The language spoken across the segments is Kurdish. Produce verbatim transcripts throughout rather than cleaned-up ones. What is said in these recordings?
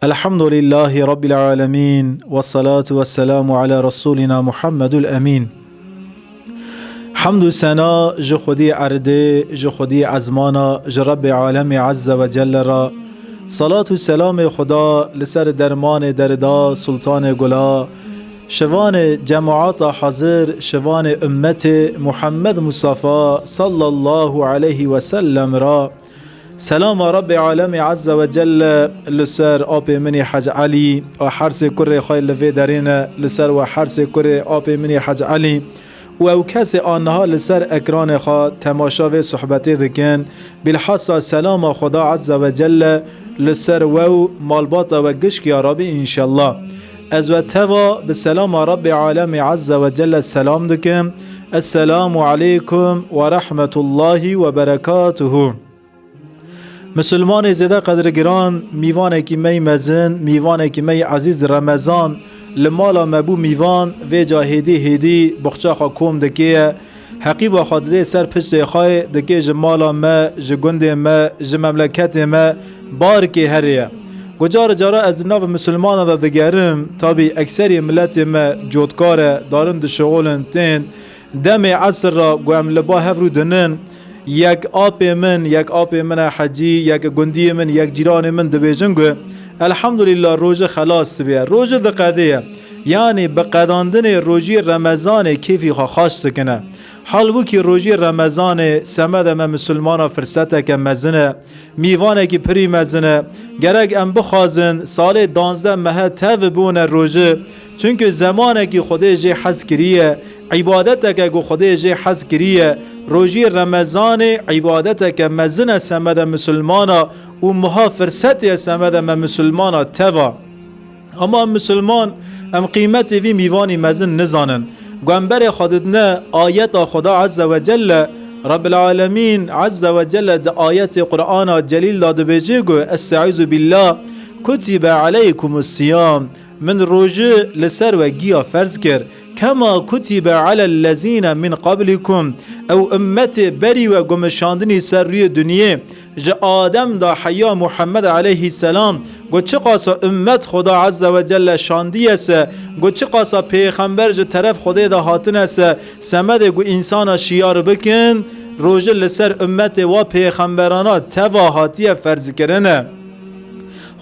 Elhamdulillahî Rabbil alemin, ve salatu ve selamu ala Resulina Muhammedul Emin. Hamd û sena ji Xwedî erdê, ji Xwedî ezmana, ji Rebbê alemê Azze ve Celle re. Salat û selamê Xweda li ser dermanê derda, sultanê gula, şivanê cemaata hazir, şivanê ummetê Muhammed Mustafa sallallahu aleyhi ve sellem re. Selama Rabbê Alemê Azze ve Celle li ser apê min ê Hec Elî û hersê kurê xwe li vê derê ne, li ser we hersê kurê apê min ê Hec Elî û ew kesê a niha li ser ekranê xwe temaşa vê sohbetê dikin. Bilhassa selama Xweda Azze ve Celle li ser we û malbata we gişk ya Rabbî înşellah. Ez we teva bi selama Rabbê Alemê Azze ve Celle selam dikim. Esselamu aleykum ve rahmetullahi ve berekatuhu. Misilmanê zêde qedirgiran, mîvanekî me yî mezin, mîvanekî me yî ezîz Remezan li mala me bû mîvan, vêca hêdî hêdî buxça xwe kom dike ye, heqîba xwe didê ser piştê xwe, dike ji mala me, ji gundê me, ji memleketê me barkê herê ye. Ku cara cara ez di nav misilmana de digerim, tabî ekserî miletê me cotkar e, darin dişixulin tên, Demê esir re ku em li ba hev rû dinin, yek apê min, yek apê min e Hecî, yek gundiyê min, yek cîranê min dibêjin ku, Elhamdulillah, rojî xelas dibe, rojî diqedê ye. Yanî bi qedandinê rojî Remezanê kêfî xwe xaş dikine. Halbûkî rojî Remezanê semede me misilmana firseteke mezin e. Mîvanekî pirî mezin e. Gerek em bixwazin salê danzdeh mehe tev bibûne rojî. Çunku zemanekî Xwedê jê hez kiriye, îbadeteke ku Xwedê jê hez kiriye. Rojî Remezanê îbadeteke mezin e semede misilmana û miha firsetê ye semede me misilmana teva. Ama em misilman, em qîmetê vî mîvanî mezin nizanin. Ku em berê xwe didine ayeta Xweda Azze ve Celle, Rabbil Alemîn Azze ve Celle di ayetê Qur'ana Celîl de dibêje ku, Estaizu billah, kutibe aleykumus siyam, min rojî li ser we giya ferz kir, kema kutibe alellezîne min qablikum, ew ummetê berî we ku min şandinî ser rûyê dinyê, Ji Adem da heya Muhammed aleyhisselam, ku çiqasa ummet Xuda Azze ve Celle şandiye se, ku çiqasa pêxember ji teref Xudê de hatine se, semedê ku însana şiyar bikin, rojî li ser ummetê wa pêxemberana teva hatiye ferzkirine.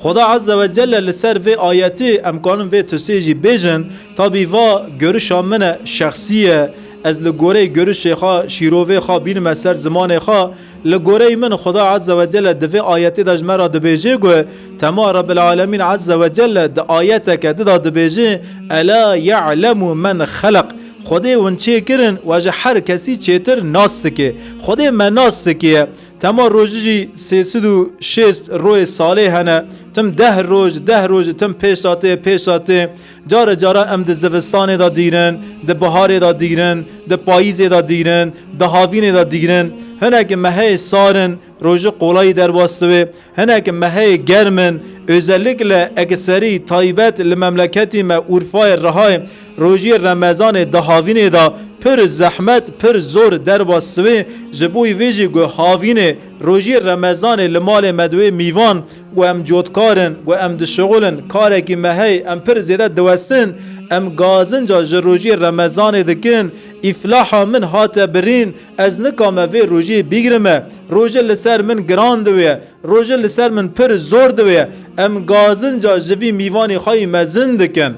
Xuda Azze ve Celle li ser vê ayetî em kanin vê tiştê jî bêjin, tabî va görişa min e, şexsî ye, ez li goreyê görişê xwe, şîrovê xwe bînime ser zimanê xwe, Li goreyê min Xuda Azze ve Celle di vê ayetê de ji me re dibêje ku tema Rabbil Alemîn Azze ve Celle di ayeteke di de dibêje, Ela ya'lemu men xelaq. Xwedê hûn çêkirin we ji her kesî çêtir nas dike. Xwedê me nas dikiye. Tema rojî jî sê sed û şêst royê salê hene. Tim deh roj, deh roj, tim pêş de tê, pêş de tê. Care cara em di zivistanê de dîrin, di biharê de dîrin, di payîzê de dîrin, di havînê de dîrin. Hinek meheyê sar in, rojî qolayî derbas dibe. Hinek meheyê germ in, özellikle ekserî taybet li memleketî me Urfayê Rihayê rojî Remezanê di havînê de pir zehmet, pir zor derbas dibe. Ji bo vê jî ku havînê rojî Remezanê li malê me dibe mîvan, ku em cotkar in, ku em dişixulin, karekî me heye, em pir zêde diwestin, em gazinca ji rojî Remezanê dikin, îflaha min hate birîn, ez nikame vê rojiyê bîgirime, rojî li ser min giran dibe, rojî li ser min pir zor dibe, em gazinca ji vî mîvanî xwe yî mezin dikin.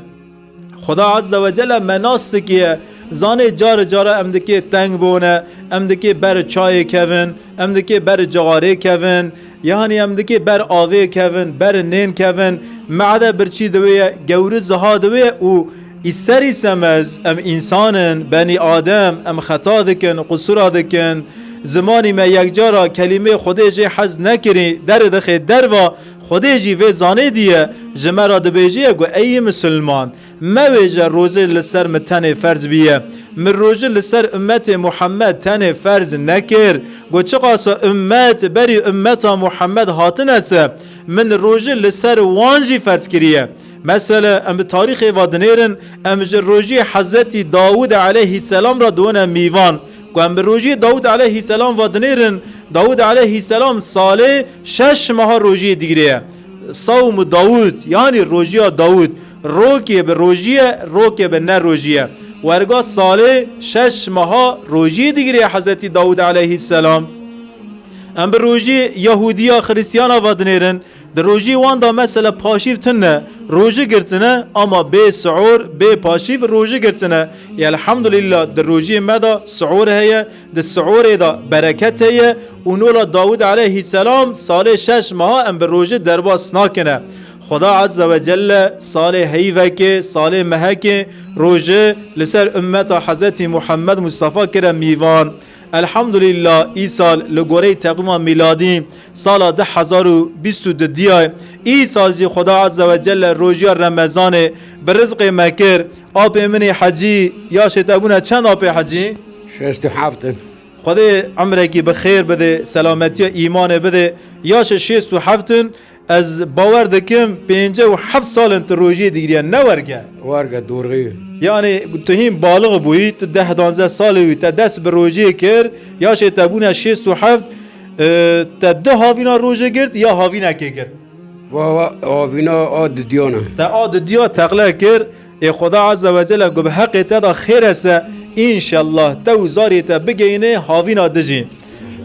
Xuda Azze ve Celle me nas dikiye, zanê care care em dikê teng bûne, em dikê ber çayê kevin, em dikê ber cixarê kevin, yanî em dikê ber avê kevin, ber nên kevin, mede birçî diwê ye, gewri ziha diwê ye û îser îsemez em însan in, benî Adem, em xeta dikin, qusura dikin, zimanî me yekcara kelîmê Xwedê jê hez nekirî, derdixe derva, Xwedê jî vê zanê diye, ji me re dibêjiye ku ey misilman, Mewêje rojê li ser min tenê ferz bîye. Min rojî li ser ummetê Muhammed tenê ferz nekir. Ku çiqasa ummet berî ummeta Muhammed hatine se, min rojî li ser wan jî ferz kiriye. Mesele, em bi tarîxê ve dinêrin, em ji rojî Hezretî Dawûd aleyhîsselam re dibûne mîvan. Ku em bi rojî Dawûd aleyhîsselam ve dinêrin, Dawûd aleyhîsselam salê şeş meha rojiyê digire. Sawmu Dawud, yanî rojiya Dawud, rokê bi rojî ye, rokê bi ne rojî ye. Werga salê şeş meha rojî digirê Hezretî Dawud aleyhisselam. Em bi rojî Yahûdiya, Xirîstiyana ve dinêrin. Di rojî wan de mesela paşîv tune, rojî girtine, ama bê siûr, bê paşîv rojî girtine. Elhamdulillah, di rojiyê me de siûr heye, di siûrê de bereket heye û nola Dawud aleyhisselam salê şeş meha em bi rojî derbas nakine. Xuda Azze ve Celle salê heyvekê, salê mehekê rojî li ser ummeta Hezretî Muhammed Mustafa kire mîvan. Elhamdulillah, îsal li goreyê teqwîma mîladî sala du hezar û bîst û du diya. Îsal jî Xuda Azze ve Celle rojiya Remezanê bi rizqê me kir. Apê min ê Hecî, yaşê te bûne çend apê Hecî? Şêst û heft in. Xwedê emrekî bi xêr bide, selametiya îmanê bide. Yaşê şêst û heft in. Ez bawer dikim pêncî û heft sal in tu rojiyê digiriye, ne werge? Werge, dorxî. Yani tu hîn balix bûyî, tu deh danzdeh salê wî te dest bi rojiyê kir, yaşê te bûne şêst û heft, e, te du havîna rojê girt ya havînekê girt? Va, va, havîna a didiyana. Te a didiya teqle kir, ê Xuda Azze ve Celle ku bi heqê te de xêr ese, înşellah te û zarê te bigeyne havîna dijî.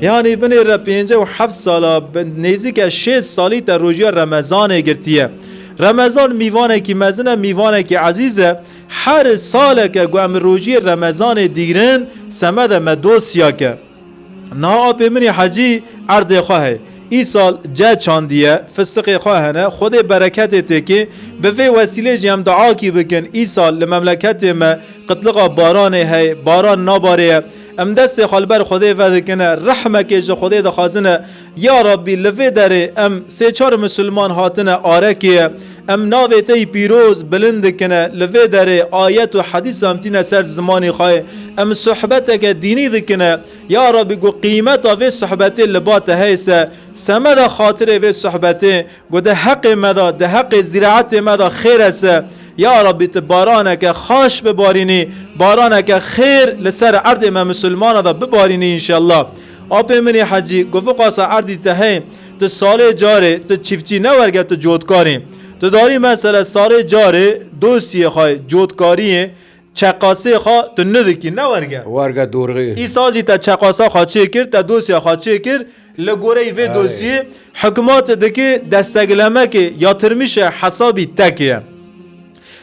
Yani binêre pêncî û heft sala, bi nêzîke şêst salî te rojiya Remezanê girtiye. Remezan mîvanekî mezin e, mîvanekî ezîz e. Her saleke ku em rojiyê Remezanê dîgrin, semede me dosya ke. Niha apê min ê Hecî erdê xwe heye. Îsal ce çandiye, fistiqê xwe hene, Xwedê bereketê têkê, bi vê wesîlê jî em duakî bikin, îsal li memleketê me qitliqa baranê heye, baran nabarê ye. Em destê xwe li ber Xwedê vedikine, rehmekê ji Xwedê dixwazine, ya Rabbî li vê derê em sê çar misilman hatine arekê ye. Em navê te yî pîroz bilind dikine, li vê derê ayet û hedîs em tîne ser zimanî xwe ye. Em sohbeteke dînî dikine, ya Rabbî ku qîmeta vê sohbetê li ba te heyse, semeda xatirê vê sohbetê, ku di heqê me de, di heqê zîraetê me de xêr ese, ya Rabbî tu baraneke xaş bibarînî, baraneke xêr li ser erdê me misilmana de bibarînî înşellah. Apê min ê Hecî, ku viqasa erdî te heye, tu salê carê, tu çiftçî ne werge, tu cotkarî. Tu darî mesele salê carê dosyê xwe cotkariyê, çeqasê xwe tu nidikî, ne werge? Werge, dorxî. Îsal jî te çeqasa xwe çêkir, te dosya xwe çêkir, li goreyî vê Erê. dosyê hikûmet dikê desteklemekê, yatırmışe hesabî tekê ye.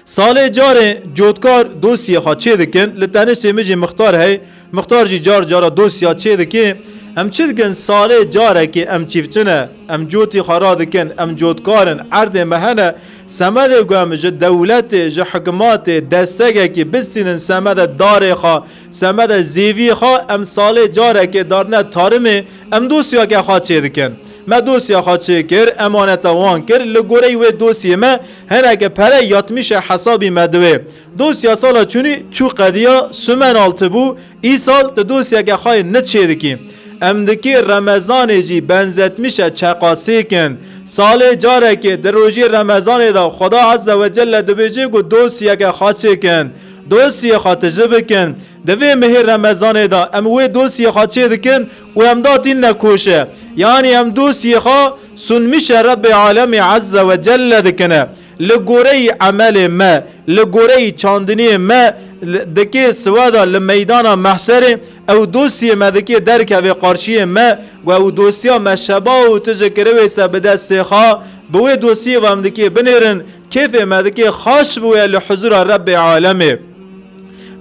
Salê carê cotkar dosyê xwe çêdikin, li teniştê min jî mixtar hey, mixtar jî car cara dosya çêdike. Em çi dikin? Salê carekê em çîfçine, em cotî xwe radikin, em cotkar in, erdê me hene, semedê ku em ji dewletê, ji hikûmetê destekekî bistînin semede darê xwe, semede zêviyê xwe, em salê carekê darine tarimê, em dosyake xwe çêdikin. Me dosya xwe çêkir, emaneta wan kir, li goreyî wê dosyê me hineke pere yatmîşe hesabî me diwê. Dosya sala çûnî çû qediya, sumen altı bû, îsal tu dosyeke xwe yê nû çêdikî. Em dikî Remezanê jî benzetmîşe çeqasêkin. Salê carekê di rojê Remezanê de Xweda Azze ve Celle dibêje ku dosyeke xwe çêkin. Dosyê xwe tije bikin. Di vê mehê Remezanê de em wê dosyê xwe çêdikin û em datînine koşe. Yanî em dosyê xwe sunmîşe Rebbê Alemê Azze ve Celle dikine. Li goreyî emelê me, li goreyî çandiniyê me, li, dikê siweda li meydana mehşerê, ew dosyê me dikê derkevê qarşiyê me, ku ew dosya me şeba û tije kiriwê se bi destê xwe, bi wê dosyê ve em dikê binêrin, kêfê me dikê xaş biwê li huzura Rebbê Alemê.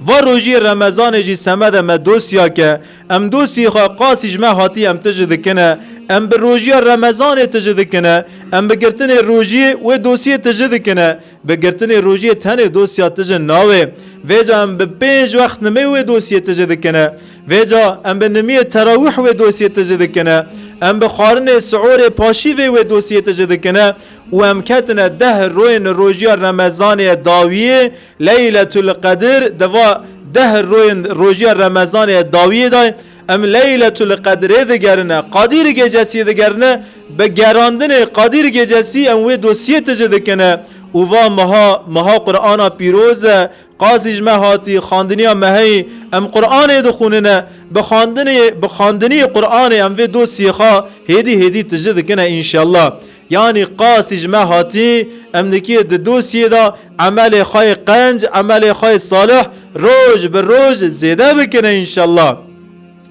Va rojiyê Remezanê jî semede me dosya ke, em dosyê xwe qasî ji me hatî em tije dikine, em bi rojiya Remezanê tije dikine, em bi girtinê rojiyê wê dosyê tije dikine, bi girtinê rojiyê tenê dosya tije nawê. Vêca em bi pênc wext nimê wê dosyê tije dikine. Vêca em bi nimiyê terawîh wê dosyê tije dikine. Em bi xwarinê siûrê paşîvê wê dosyê tije dikine. Û em ketine deh royên rojiya Remezanê dawiyê, Leyletul Qedir, di va deh royên rojiya Remezanê dawiyê de em Leyletul Qedirê digerine, Qadir Gecesî digerine, bi gerandinê Qadir Gecesî em wê dosyê tije dikine Û va meha, meha Qur'ana pîroz e, qasî ji me hatî, xandiniya me heyî, em Qur'anê dixwînine, bi xandinê, bi xandinî Qur'anê em vê dosyê xwe hêdî hêdî tije dikine înşellah. Yanî qasî ji me hatî, em dikê di dosyê de emelê xwe yê qenc, emelê xwe yê salih roj bi roj zêde bikine înşellah.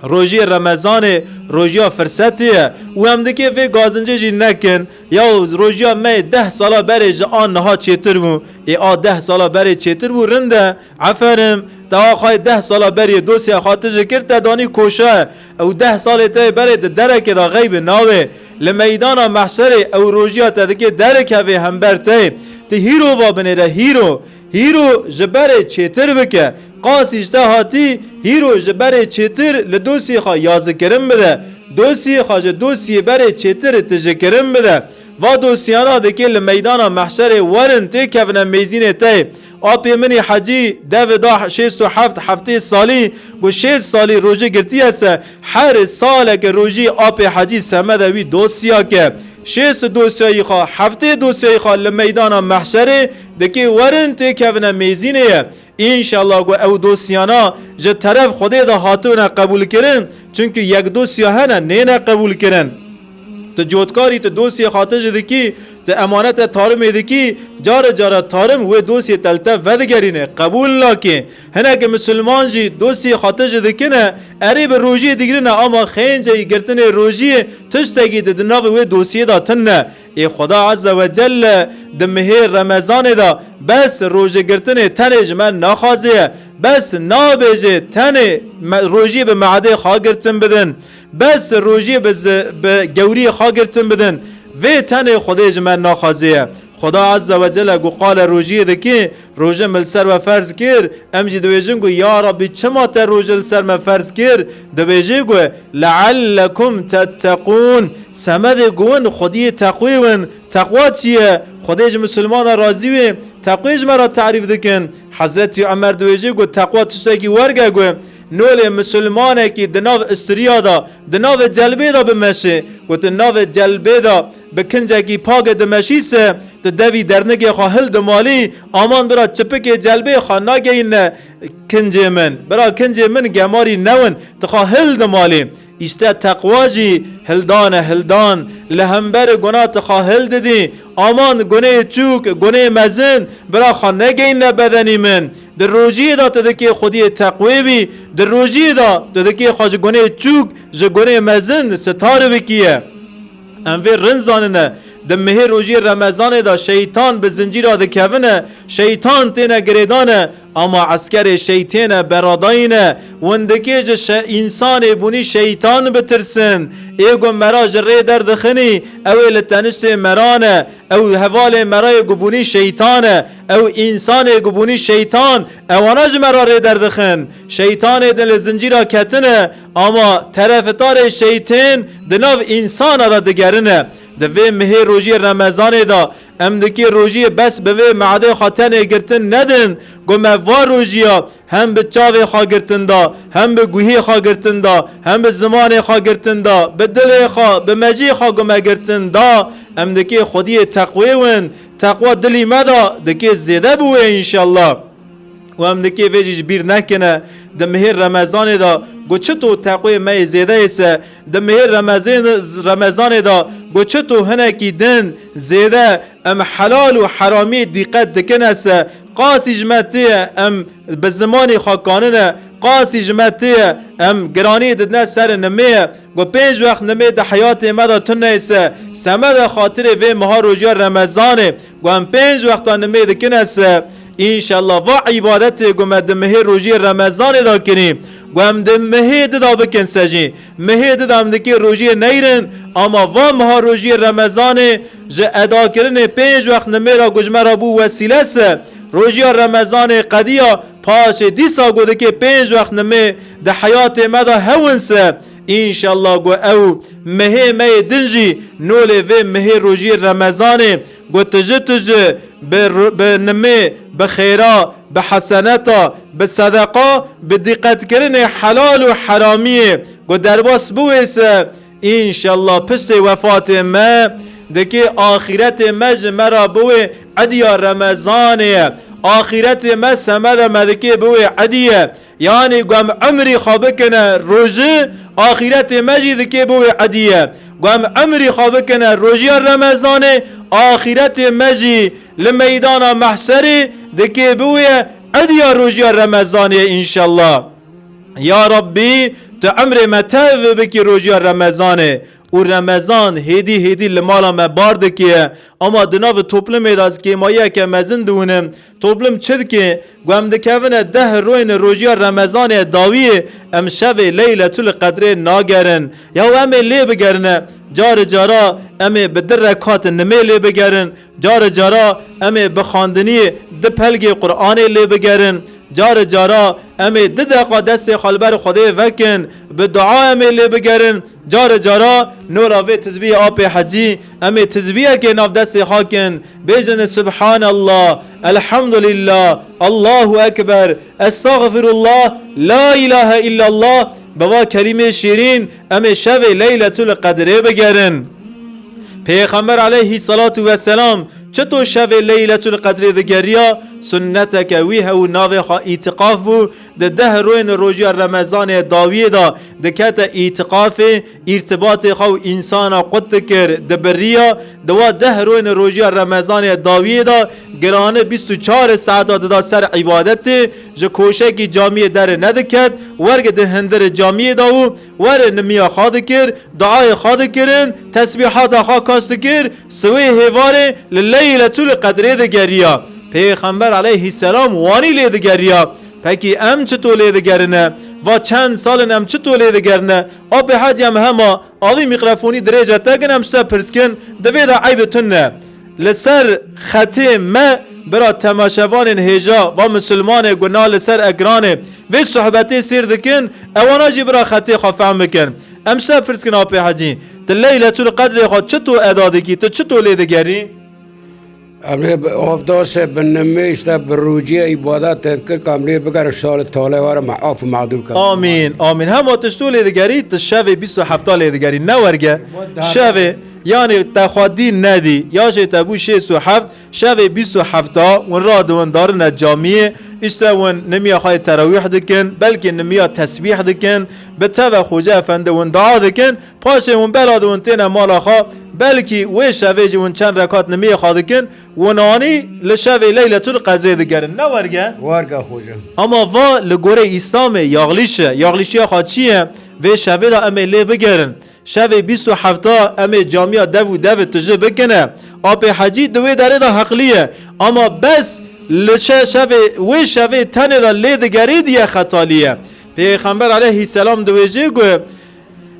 Rojiyê Remezanê rojiya firsetê ye û em dikê vê gazincê jî nekin. Ya rojiya me yê deh sala berê ji a niha çêtir bû. Ê a deh sala berê çêtir bû, rind e. Eferim, te axayê deh sala berê dosya xwe tije kir, te danî koşa. Ew deh salê te yê berê di derekê de xeybê navê. Li meydana mehşerê ew rojiya te dikê derek hevê hember te. Ti hîro va binêre, hîro. Hîro ji berê çêtir bike. Qasî ji te hatî, hîro ji berê çêtir li dosyê xwe yazikirin bide. Dosyê xwe ji dosyê berê çêtir tijikirin bide. Va dosyana dikê li meydana mehşerê werin têkevine mêzînê te. Apê min î Hecî devi da şêst û heft heftê salî, ku şêst salî rojî girtiye se, her saleke rojî apê Hecî semede wî dosya ke. Şêst dosyayî xwe, heftê dosyayî xwe li meydana mehşerê dikê werin têkevine mêzînê ye. Înşallah ku ew dosyana ji teref Xwedê de hatine qebûlkirin, çunku yek dosya hene nêne qebûlkirin. Tu cotkarî, tu dosyê xwe tije dikî, tu emanete tarimê dikî, care care tarim wê dosyê te li te vedigerîne, qebûl nake. Hinekî misilman jî dosyê xwe tije dikine, erê bi rojiyê digirine, ama xênceyî girtinê rojiyê tiştekî di, di navê wê dosyê de tune. Ê Xweda Azze ve Celle di mihê Remezanê de bes rojêgirtinê tenê ji me naxwaziye. Bes nabêje tenê me-, rojiyê bi meadê xwe girtin bidin. Bes rojiyê bi zi-, bi gewriyê xwe girtin bidin. Vê tenê Xwedê ji me naxwaziye. Xweda Azze ve Celle ku qale rojiyê dikî, Roje min li ser we ferz kir, em jî dibêjin ku, ya Rabbî, çima te roje li ser me ferz kir? Dibêje ku, leallekum tetteqûn. Semedê ku win xwediyê teqwê win. Teqwa çi ye? Xwedê ji misilmana razî wê. Teqwê ji me re tarîf dikin. Hezretî Omer dibêje ku teqwa tiştekî werg e ku nolê misilmanekî di nav istiriya de, di navê celbê de bimeşe. Ku di navê celbê de bi kincekî pagê dimeşî se, tu devî dernikê xwe hil dimalî, aman bira çipikê celbê xwe nageyîne kincê min. Bira kincê min gemarî newin, tu xwe hil dimalî. Îşte teqwa jî hildan e, hildan. Li hemberî guna tu xwe hil didî, aman guneyê çûk, guneyê mezin, bira xwe negeyîne bedenî min. Di rojiyê de tu dikê xwediyê teqwê bî, di rojiyê de tu dikê xwe ji guneyê çûk, ji guneyê mezin sitar bikiye. Em vê rind zanine, di mihê rojiyê Remezanê de şeytan bi zincîra dikevine, şeytan têne girêdane, ama eskerê şeytêne beradayîne, win dikê ji şe-, însanê bûnî şeytan bitirsin. Ê ku me ra ji rê derdixinî, ew ê li teniştê me ra ne, ew hevalê me ra yê ku bûnî şeytan e, ew însanê ku bûnî şeytan, ewana ji me ra rê derdixin. Şeytanê din li zincîra ketine, ama terefitarê şeytên di nav însana de digerine. Di vê mihê rojiyê Remezanê de em dikê rojiyê bes bi vê meadê xwe tenê girtin nedin, ku me va rojiya hem bi çavê xwe girtin da, hem bi guhê xwe girtin da, hem bi zimanê xwe girtin da, bi dilê xwe, bi mecî xwe ku me girtin da, em dikê xwediyê teqwê win, teqwa dilî me da, dikê zêde bi wê înşallah. Û em dikê vê jî ji bîr nekine, di mihê Remezanê de ku çito teqwê me yê zêde yê se, di mihê Remezên-, Remezanê de ku çito hinekî din zêde em helal û heramiyê dîqet dikine se, qasî ji me tê ye em bi zimanî xwe kanine, qasî ji me tê ye em giranî didine ser nimê ye. Ku pênc wext nimê di heyatê me de tune se, semede xatirê vê meha rojiya Remezanê, ku em pênc wexta nimê dikine se, înşallah va îbadetê ku me di mihê rojiyê Remezanê de kirî, ku em di mihê di de bikin se jî, mihê di de em dikê rojiyê neyrin, ama va meha rojiyê Remezanê ji edakirinê pênc wext nimê re ku ji me re bû wesîle se, rojiya Remezanê qediya, paşê dîsa ku dikê pênc wext nimê di heyatê me de hewin se, înşallah ku ew mihê me yê din jî nolê vê mihê rojiyê Remezanê ku tiji tiji bi ru-, bi nimê, bi xêra, bi heseneta, bi sedeqa, bi dîqetkirinê helal û heramiyê ku derbas biwê se, înşallah piştê wefatê me Dikê axîretê me ji me re bi wê ediya Remezanê ye. Axîretê me semeda me dikê bi wê edî ye. Yanî ku em emrî xwe bikine rojî, axîretê me jî dikê bi wê edî ye. Ku em emrî xwe bikine rojiya Remezanê, axîretê me jî li meydana mehşerê dikê bi wê ediya rojiya Remezanê ye înşellah. Ya Rabbî, tu emrê me tev bikî rojiya Remezanê. Û Remezan hêdî hêdî li mala me bar dike. Ama di nav toplumê de ez kêmayiyeke mezin diwînim. Toplum çi dike? Ku em dikevine deh royên rojiya Remezanê dawiyê, em şevê Leyletul Qedrê nagerin. Ya em ê lê bigerine. Carê cara em ê bi di rekat nimê lê bigerin. Carê cara em ê bi xwendinî di pelgê Qur'anê lê bigerin. Carê cara em ê di deqa destê xwe li ber Xwedê vekin, bi dua em ê lê bigerin. Carê cara nora vê tizbiyê apê Hecî, em ê tizbiyekê nav destê xwe kin. Bêjin Subhanallah, Elhamdulillah, Allahu Ekber, Estağfirullah, La ilahe illallah, bi va kelîmê şîrîn em ê şevê Leyletul Qedrê bigerin. Pêxember aleyhissalatu vesselam çito şevê Leyletul Qedrê digeriya? Sunneteke wî hew û navê xwe îtiqaf bû. Di deh royên rojiya Remezanê dawiyê de dikete îtiqafê, îrtibatê xwe û însana qut dikir, dibiriya. Di wa deh royên rojiya Remezanê dawiyê de girane bîst û çar saeta dida ser îbadetê, ji koşekî camiyê derê nediket, werge di hindirê camiyê de û were nimiya xwe dikir, duayê xwe dikirin, tesbîhata xwe kas dikir, siwê hêvarê li Leyletul Qedrê digeriya. Pêxember aleyhisselam wanî lê digeriya. Pekî em çito lê digerine? Va çend sal in em çito lê digerine? Apê Hecî em hema avî mîkrofonî dirêje te kin em ji te pirs kin, di vê de eyb tune. Li ser xetê me bira temaşevanên hêja va misilmanê guna li ser ekranê vê sohbetê sêr dikin, ewana jî bira xetê xwe fehm bikin. Em ji te pirs kin Apê Hecî, tu Leyletul Qedrê xwe çito eda dikî, tu çito lê digerî? Em ê bi avdase, bi nimêj de, bi rûciyê îbadet te dikir, ku em lê bigerin, ji Talê were me af û mexdûr ke. Amîn, amîn. Hema tu ji tu lê digerî, tu şevê bîst û hefta lê digerî. Ne werge. Şevê, yanî te xwe dî nedî, ya jê te bû şêst û heft, şevê bîst û hefta, win radiwin darine camiyê, îşte win nimiya xwe yê terawîh dikin, belkî nimiya tesbîh dikin, bi teve Xoce Efendi win dua dikin, Paşê hûn bela di hûn têne mala xwe, belkî wê şevê jî hûn çend rekat nimiyê xwe dikin, hûn anî li şevê Leyletul Qedrê digerin. Ne werge? Werge xocim. Ama va li gorê Îslamê yaxlîş e. Yaxlîşiya xwe çi ye? Vê şevê de em ê lê bigerin. Şevê bîst û hefta em ê camiya dev û devê tije bikine. Apê Hecî di wê derê de heqlî ye. Ama bes li şe-, şevê, wê şevê tenê de lê digerî diye xetalî ye. Pêxember aleyhisselam diwêjê ku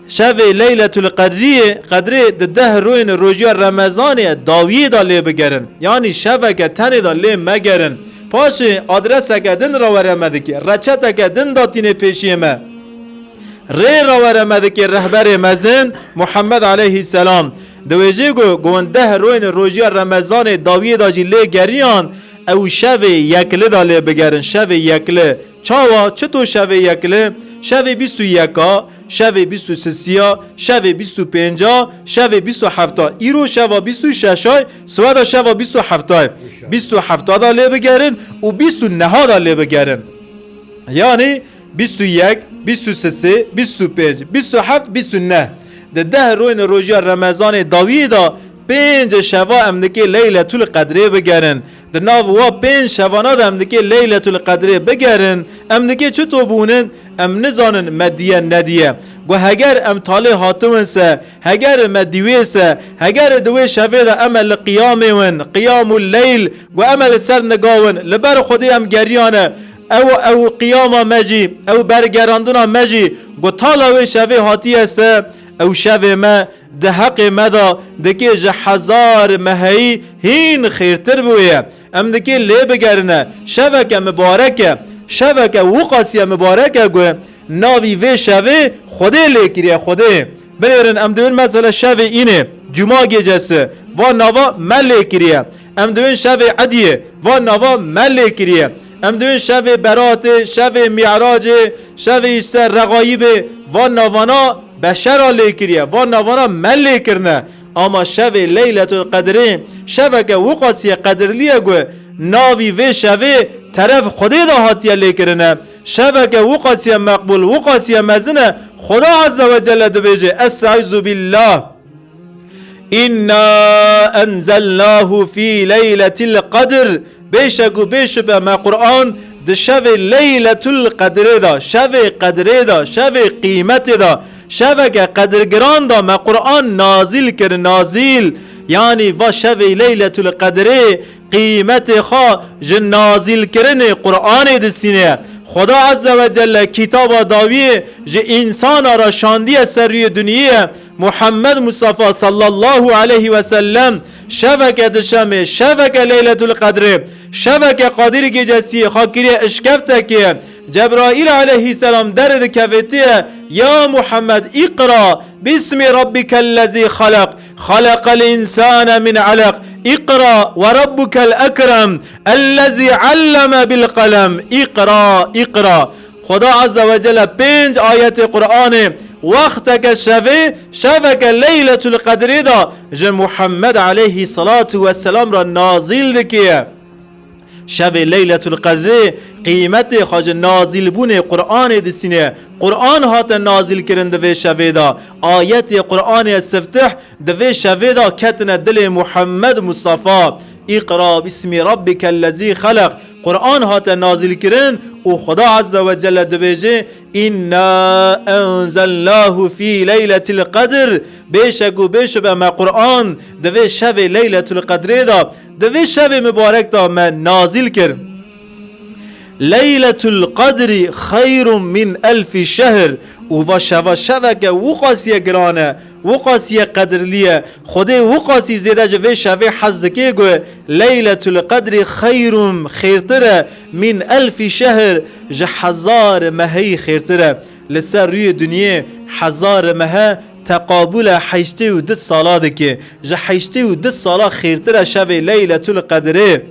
Şevê Leyletul Qedriyê, Qedrê di deh royên rojiya Remezanê dawiyê de lê bigerin. Yanî şeveke tenê de lê megerin. Paşê adreseke din rawere me dike, reçeteke din datînê pêşiyê me. Rê rawere me dike rehberê mezin Muhammed aleyhisselam. Diwêjê ku, ku hûn deh royên rojiya Remezanê dawiyê de jî lê geriyan, ew şevê yekli de lê bigerin, şevê yekli. Çawa? Çito şevê yekli? Şevê bîst û yeka, şevê bîst û sisiya, şevê bîst û pênca, şevê bîst û hefta. Îro şeva bîst û şeşay, siweda şeva bîst û heftay. Bîst û hefta da lê bigerin û bîst û neha da lê bigerin. Yanî bîst û yek, bîst û sisê, bîst û pênc, bîst û heft, bîst û neh. Di deh royên rojiya Remezanê dawiyê de pênc şeva em dikê Leyletul Qedrê bigerin. Di nav wa pênc şevana de em dikê Leyletul Qedrê bigerin, em dikê çito bûnin, em nizanin me diye nediye. Ku heger em talê hatiwin se, heger me dîwê se, heger di wê şevê de em e li qiyamê win, qiyamul leyl, ku em e li ser niga win, li ber Xwedê em geriyane, ew, ew qiyama me jî, ew bergerandina me jî, ku tala wê şevê hatiye se, ew şevê me di heqê me de dikê ji hezar meheyî hîn xêrtir bûye. Em dikê lê bigerine. Şeveke mibarek e. Şeveke wiqasiye mibarek e ku navî vê şevê Xwedê lê kiriye, Xwedê. Binêrin em dibin mesela şevê înê, cuma gecesi, va nava me lê kiriye. Em dibin şevê ediyê, va nava me lê kiriye. Em dibin şevê beratê, şevê mi'racê, şevê işte regaîbê, va navana beşera lê kiriye, va navana me lê kirine. Ama şevê Leyletul Qedrê şeveke wiqasî ye qedirlî ye ku navî vê şevê teref Xwedê de hatiye lêkirine. Şeveke wiqasî ye meqbûl, wiqasî ye mezin e. Xweda Azze ve Celle dibêje, Estaizu billah. "Inna enzelnahu fî leyletil qedr." Bêşek û bêşupe me Qur'an di şevê Leyletul Qedrê de, şevê qedrê de, şevê qîmetê de, şeveke qedirgiran de me Qur'an nazîl kir, nazîl. Yanî va şevê Leyletul Qedrê qîmetê xwe ji nazîlkirinê Qur'anê distîne. Xweda Azze ve Celle kitaba dawiyê ji însana re şandiye ser rûyê duniyê. Muhammed Mustafa sallallahu aleyhi ve sellem şeveke dişemê, şeveke Leyletul Qedrê, şeveke Qadir Gecesî xwe kiriye işkeftekê. Cebraîl aleyhisselam derê dikevêtiye, "Ya Muhammed, îqra, bismi rabbikellezî xalaq, xalaqel însane min alaq, îqra ve rabbukel ekrem, ellezî alleme bil qelem, îqra, îqra." Xweda Azze ve Celle pênc ayetê Qur'anê wexteke şevê, şeveke Leyletul Qedrê de ji Muhammed aleyhissalatu vesselam re nazîl dike. Şevê Leyletul Qedrê qîmetê xwe ji nazîlbûnê Qur'anê distîne. Qur'an hate nazîlkirin di vê şevê de. Ayetê Qur'anê siftih di vê şevê de ketine dilê Muhammed Mustafa. Îqra bismi rabbikellezî xelaq. Qur'an hate nazîlkirin û Xweda Azze ve Celle dibêje, "Inna enzelnahu fî leyletil qedr." Bêşek û bêşupe me Qur'an di vê şevê Leyletul Qedrê de, di vê şevê mibarek de me nazîl kir. "Leyletul qedri xeyrun min elfî şehr." Û va şeva şeveke wiqasî ye giran e, wiqasî ye qedirlî ye. Xwedê wiqasî zêde ji vê şevê hez dike ku Leyletul Qedrî xeyrun, xêrtir e, min elfî şehr, ji hezar mehî xêrtir e. Li ser rûyê dinyê hezar mehe teqabûle heştê û du sala dike. Ji heştê û du sala xêrtir e şevê Leyletul Qedrê.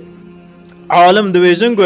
Alim dibêjin ku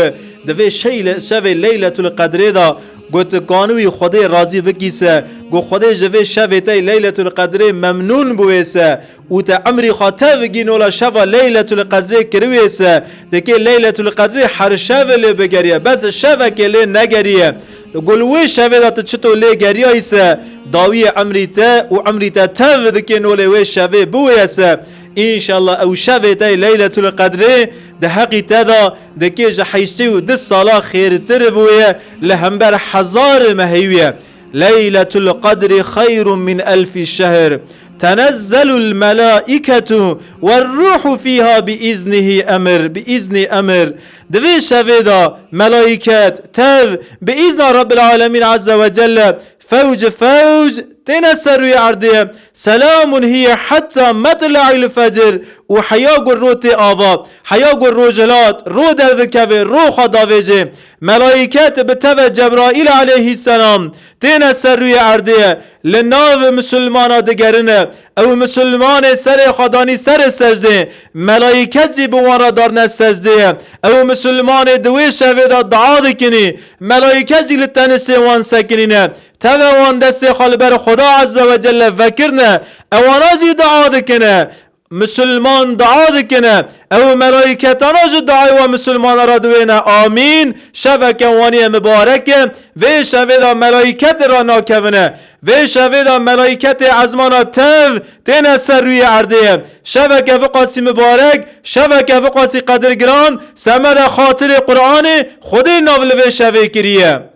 di vê şeyle-, şevê Leyletul Qedrê de ku tu kanûyî Xwedê razî bikî se, ku Xwedê ji vê şevê te Leyletul Qedrê memnûn bûye se û te emrî xwe tev gînola şeva Leyletul Qedrê kiriye se, dikê Leyletul Qedrê her şevê lê bigeriye, bes şevekê lê negeriye. Ku li wê şevê de tu çito lê geriyayî se, dawiyê emrî te û emrî te tev dikê nolê wê şevê biwêye se. Înşallah ew şevê te Leyletul Qedrê di heqî te de dikê ji heştê û du sala xêrtir bûye li hember hezar mehê wî ye. Leyletul Qedri xeyrun min elfî şehr. Tenezzelul melaîketu werruhu fîha bi îznihî emir, bi îznî emir. Di vê şevê de melayîket, tev, bi îzna Rabbil Alemîn Azze ve Celle fewc fewc têne ser rûyê erdê. Selamun hiye hetta metla'il fecr. Û heya ku ro tê ava, heya ku roj hilat, ro derdikeve, ro xwe davêje. Melayîket bi teve Cebraîl aleyhisselam têne ser rûyê erdê. Li nav misilmana digerine. Ew misilmanê serê xwe danî serê secdê. Melayîket jî bi wan re darne secdê. Ew misilmanê di wê şevê de dua dikinî. Melayîket jî li tenişê wan sekinîne. Teve wan destê xwe li ber Xweda Azze ve Celle vekirine. Ewana jî dua dikine. Misilman dua dikine. Ew melayîketana ji duayê we misilmana re diwêne. Amîn. Şeveke wanî ye mibarek e. Vê şevê de melayîketê ranakevine. Vê şevê de melayîketê ezmana tev têne ser rûyê erdê ye. Şeveke viqasî mibarek, şeveke viqasî qedirgiran, semede xatirê Qur'anê Xwedê nav li vê şevê kiriye.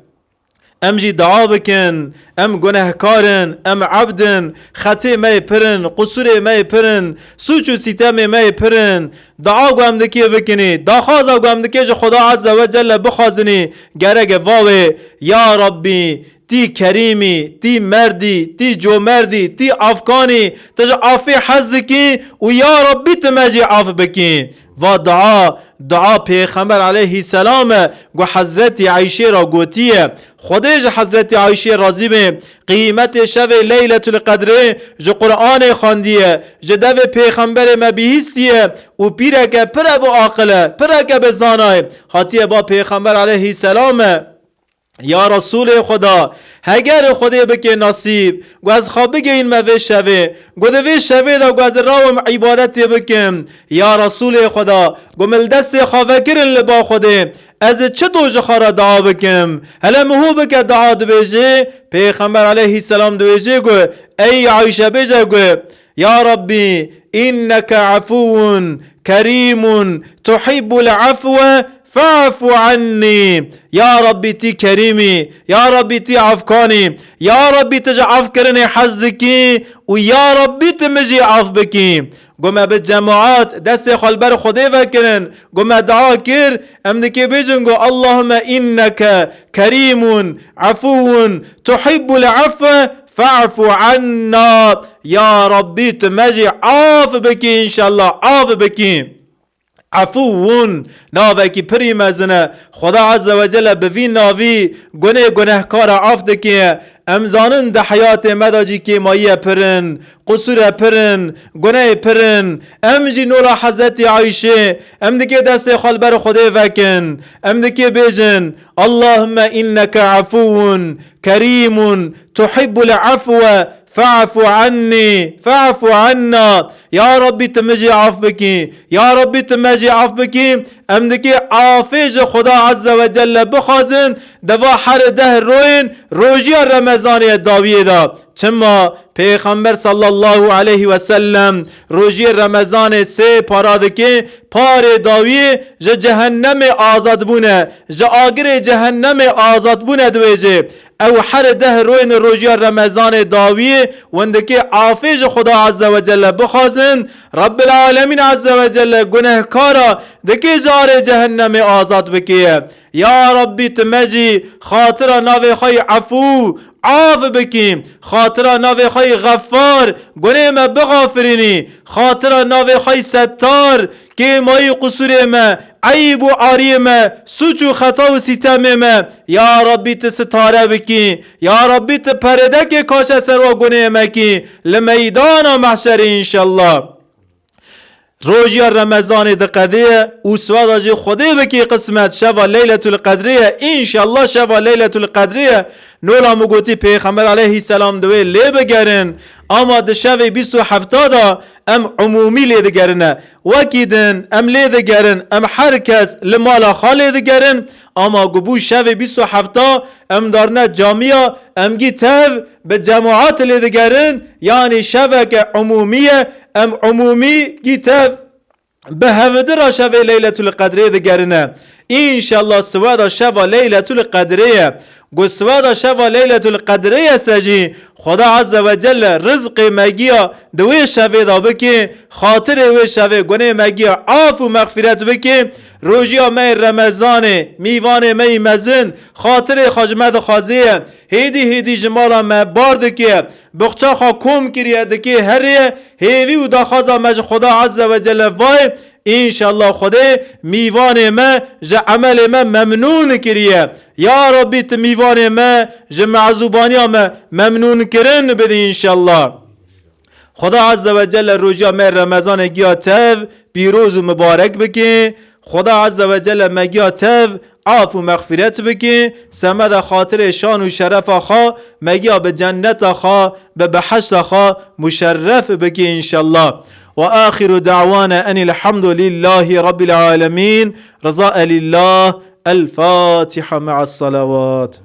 Em jî dua bikin, em gunehkar in, em ebd in, xetê me yê pir in, qusûrê me yê pir in, sûc û sîtemê me yê pir in. Dua ku em dikê bikinî, daxwaza ku em dikê ji Xweda Azze ve Celle bixwazinî, gerek e vawê, Ya Rabbî, tî kerîmî, tî merdî, tî comerdî, tî afkanî, tu ji afê hez dikî û ya Rabbî tu me jî af bikî. Va dua, dua Pêxember aleyhisselam e ku Hezretî Eyşê re gotiye. Xwedê ji Hezretî Eyşê razî be, qîmetê şevê Leyletul Qedrê ji Qur'anê xwendiye, ji devê Pêxemberê me bihîstiye û pîreke pire bi aqil e, pireke bi zana ye. Hatiye ba Pêxember aleyhisselam e. Ya Resûlê Xweda, heger Xwedê bike nasîb, ku ez xwe bigeyînme vê şevê, ku di vê şevê de ku ez rawim îbadetê bikim. Ya Resûlê Xweda, ku min li destê xwe vekirin li ba Xwedê, ez çito ji xwe re dua bikim? Hele min hû bike dua dibêjê, Pêxember aleyhisselam dibêjê ku, ey Ayşe bêje ku, Ya Rabbî, inneke efûn kerîmûn tuhibbul efwe fe'fu annî. Ya Rabbî, tî kerîmî. Ya Rabbî, tî afkanî. Ya Rabbî, ti ji afkirinê hez dikî û ya Rabbî, ti min jî af bikî. Ku me bi cemaat destê xwe li ber Xwedê vekirin, ku me dua kir, em dikê bêjin ku Allahümme inneke kerîmûn efûn tuhibbul efwe fe'fu anna. Ya Rabbî, tu me jî af bikî înşallah, af bikî. Efûn, navekî pirî mezin e. Xweda Azze ve Celle bi vî navî gunê gunehkara af dike. Em zanin di heyatê me de jî kêmayiyê pir in, qusûrê pir in, gunehê pir in. Em jî nola Hezretî Ayşê, em dikê destê xwe li ber Xwedê vekin. Em dikê bêjin, Allahümme inneke efûn kerîmûn tuhibbul efwe fe'fu annî, fe'fu anna. Ya Rabbî, tu min jî af bikî. Ya Rabbî, tu me jî af bikî. Em dikê afê ji Xweda Azze ve Celle bixwazin, di va her deh royên rojiya Remezanê dawiyê de. Çima Pêxember sallallahu aleyhi ve sellem rojiyê Remezanê sê para dike, parê dawiyê ji cehennemê azadbûne, ji agirê cehennemê azadbûne dibêje. Ew her deh royên rojiya Remezanê dawiyê wendikê afê ji Xweda Azze ve Celle bixwazin, Rabbil Alemîn Azze ve Celle gunehkara dikê ji arê cehennemê azad bike. Ya Rabbî, tu me jî xatira navê xwe yî Efû, af bikî, xatira navê xwe yî Xeffar, gunê me bixafirînî, xatira navê xwe yî Settar, kêmayî qusûrê me, eyb û ariyê me, sûc û xeta û sîtemê me, ya Rabbî, tu sitare bikî, ya Rabbî, tu peredekê kaşe ser wa gunê me kî, li meydana mehşerê înşellah. Rojiya Remezanê diqedê ye û siwada jî Xwedê bikî qismet, şeva Leyletul Qedrê ye. Înşallah şeva Leyletul Qedrê ye. Nola min gotî Pêxember aleyhisselam divê lê bigerin. Ama di şevê bîst û hefta de em umûmî lê digerine. Wekî din em lê digerin, em her kes li mala xwe lê digerin. Ama ku bû şevê bîst û hefta em darine camiya, em gî tev bi cemaat lê digerin, yanî şeveke umûmî ye, em umûmî gî tev bi hevdira şevê Leyletul Qedrê digerine. Înşallah siweda şeva Leyletul Qedrê ye. Ku siweda şeva Leyletul Qedrê ye se jî, Xweda Azze ve Celle rizqê me giya di wê şevê de bike, xatirê wê şevê gunê me giya af û mexfîret bike, rojiya me yê Remezanê, mîvanê me yî mezin, xatirê xwe ji me dixwazê ye, hêdî hêdî ji mala me bar dike, bixça xwe kom kiriye, dike herê, hêvî û daxwaza me ji Xweda Azze ve Celle vay, înşallah Xwedê mîvanê me ji emelê me memnûn kiriye. Ya Rabbî, tu mîvanê me ji mezûbaniya me memnûn kirin bidî înşallah. Xweda Azze ve Celle rojiya me Remezanê giya tev, pîroz û mibarek bike. Xweda Azze ve Celle me giya tev, af û mexfîret bike. Semeda xatirê şan û şerefa xwe, me giya bi cenneta xwe, bi behişta xwe muşerref bike înşallah. Ve axiru da'wana enil hamdu lillahi rabbil alemin. Riza elillah. El Fatiha me'as salavat.